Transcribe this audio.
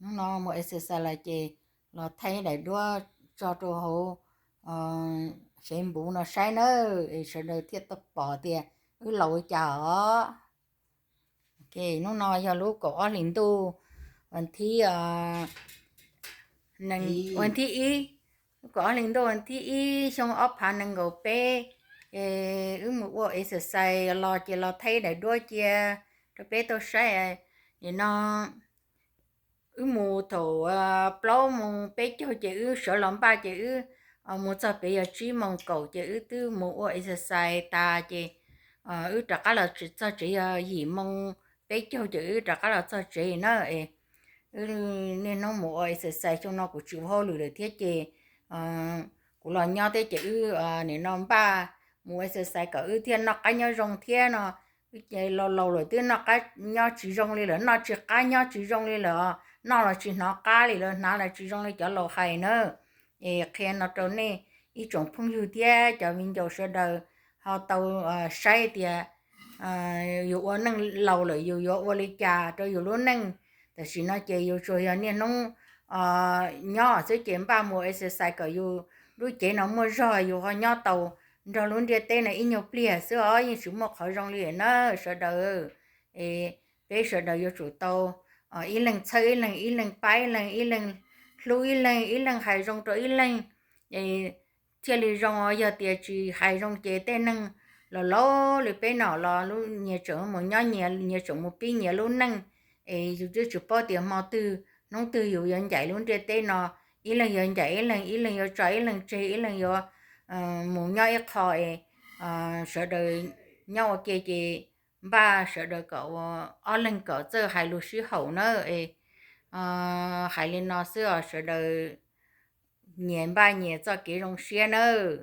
Hnub no mus exercise los ces los thaij daim duab tso rau hauv Facebook no saib nawb, es sawv daws thiaj tau pom tias wb laus li cas os. Hnub no yog lub kaum ob hlis ntuj, vas thib, vas thib ib, lub kaum ob hlis ntuj vas thib ib xyoo ob phav nees nkaum peb. Es wb mus ua exercise los ces los thaij daim duab cia rau peb tau saib. Nim no wb mus thaum plaub moos peb caug ces wb sawv los npaj ces wb mus txog pem yog tsib moos kaum ces wb twb mus ua exercise tas ces wb rov qab los txog tsev yog yim moos peb caug ces wb rov qab los txog tsev na. Es wb niaj hnub mus ua exercise, xyoo no kuv tsis ua hauj lwm lawm thiab ces kuv los nyob thiab ces wb nim no npaj mus exercise kom wb thiaj noj qab nyob zoo thiab no. Wb ces laus laus lawm twb noj qab nyob tsis zoo li lawm, noj tsis qab nyob tsis zoo li lawm, noj los tsis hnov qab li lawm, hnav los tsis zoo li cov laus hais na. Es qhia no rau nej ib tsoom phooj ywg thiab cov viv ncaus sawv daws ho tau saib tias yus ua neej laus lawm yus yuav ua li cas rau yus lub neej. Tam sim no ces yus tsuas yog niaj hnub nyob xwb ces npaj mus exercise kom yus lub cev no muaj zog yus ho nyob tau nrog lub ntiaj teb no ib nyuag pliag xwb os, yeej tsis muaj qhov zoo li na sawv daws. Es peb sawv daws yuav tsum tau ib leeg txhawb ib leeg, ib leeg pab ib leeg, ib leeg hlub ib leeg, ib leeg hais zoo rau ib leeg thiaj li zoo. Yog tias tsis hais zoo ces tej neeg laus laus li peb no los lub nyias tseem mus nyob nyias, nyias tseem mus pib nyias lub neej. Es yus twb tsis paub tias hmo twg hnub twg yus yuav ncaim lub ntiaj teb no, ib leeg yuav ncaim ib leeg, ib leeg yuav tso ib leeg tseg, ib leeg yuav mus nyob ib qho. Es sawv daws nyob ua ke ces npaj sawv daws kom ua ob leeg kom txawj hais lus sib haum na. Es hais li no xwb os, sawv daws nyias npaj nyias txoj kev zoo siab nawb.